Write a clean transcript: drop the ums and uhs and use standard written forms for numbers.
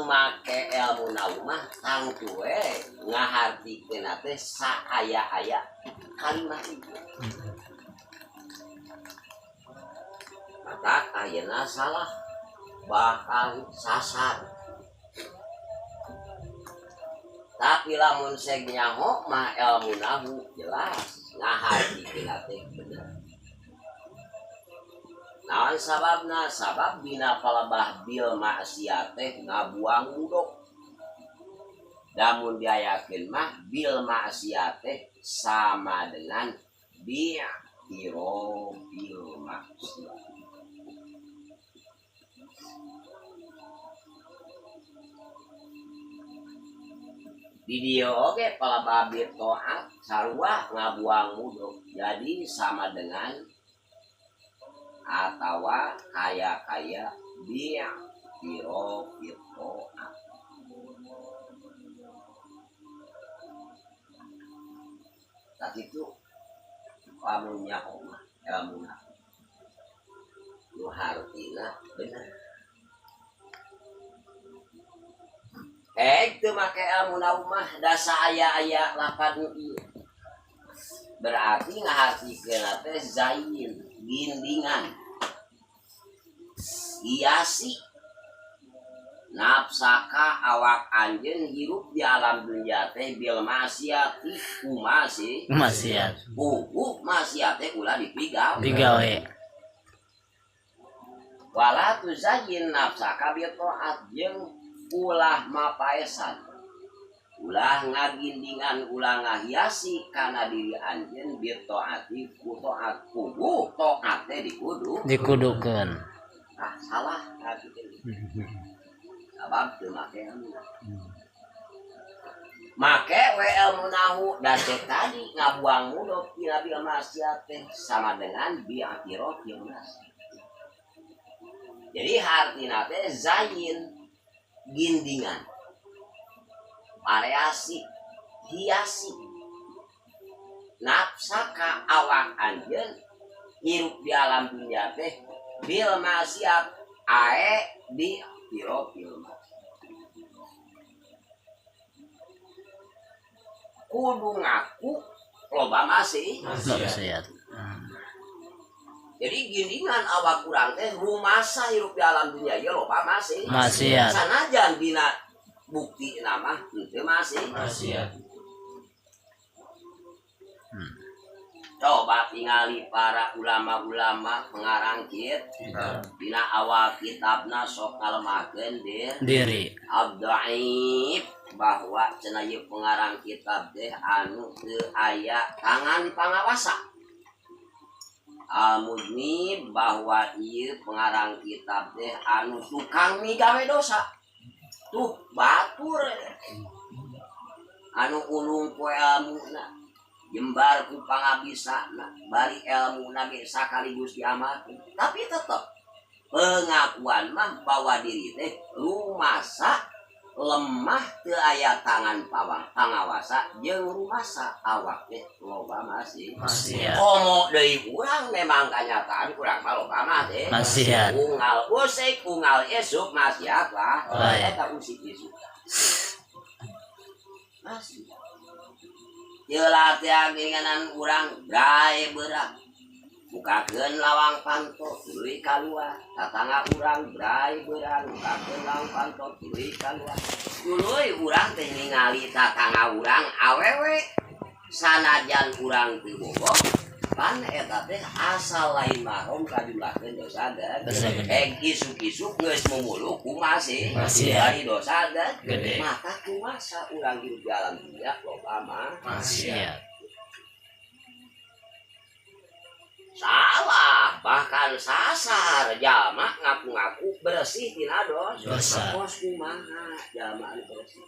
make ilmu nahwu mah tangtu we ngahartikeun teh saaya-aya kalimah itu. Maka ayeuna salah bahkan sasar. Tapi lamun seg nyaho mah ilmu nahwu jelas ngahartikeun teh bener. Naon sababna? Sabab dina palebah bil maksiat teh ngabuang mudok. Lamun diayakeun mah bil maksiat teh sama dengan bi'tirofil maksiat. Di dieu oge palebah bil taat sarua ngabuang mudok. Jadi sama dengan atawa kaya-kaya bi'tirofil taat. Tapi itu lamun nyaho mah ilmuna nu hartina bener. Teu make ilmu mah da saaya-aya lapan nu ieu. Berarti ngahartikeun teh zain, gindingan. Hiasi nafsaka awak anjeun hirup di alam dunia teh bil maksiati ku masih maksiat. Ku maksiat teh ulah dipigawe. Digawe. Wala tuzayyin nafsaka bi taat jeung ulah mapaesan. Ulah ngagindingan, ulah ngahiasi kana diri anjeun bi taati ku taat kudu taat teh dikudu dikudukeun. Ah salah kitu. Sabab teu make ilmu. Make we ilmu nahwu da cek tadi ngabuang mudok tina bil maksiat teh sama dengan bi akhiratil maksiat. Jadi hartina teh zayin gindingan, variasi, hiasi nafsaka awak anjeun hirup di alam dunia teh bil maksiat ae di piro-piro maksiat. Kudu ngaku loba masih maksiat. Jadi gindingan awak kurang teh rumasa hirup di alam dunia ieu loba masih maksiat. Sanajan dina bukti nama henteu masih maksiat. Coba tingali para ulama-ulama pengarang kitab dina awal kitabna sok ngalemahkeun diri abdaib bahwa cenah ieu pengarang kitab teh anu teu aya tangan pangawasa. Al-Mudnib bahwa ieu pengarang kitab teh anu tukang migawe dosa. Tuh batur anu ulung ku elmuna jembar ku pangabisana bari elmuna ge sakaligus diamalkeun. Tapi tetep pengakuan mah bahwa diri teh rumasa lemah teu aya tangan pangawasa jeung rumasa awak teh loba masih maksiat. Komo deui urang memang kanyataan urang mah loba masih maksiat. Unggal usik unggal esuk maksiat lah. Eta usik isuk masih jelas ya ginganan urang brai beurang bukakeun lawang panto tuluy kaluar tatangga urang brai beurang bukakeun lawang panto tuluy kaluar tuluy urang teh ningali tatangga urang awewe sanajan urang teu bogoh pan eta teh asal lain mahrum kajumlahkeun dosa gede. Isuk-isuk geus mumuluk ku masih dari dosa gede. Maka kumasa urang hirup di alam dunia loba mah maksiat. Salah bahkan sasar jalma ngaku-ngaku bersih tina dosa. Kos kumaha jalma anu bersih.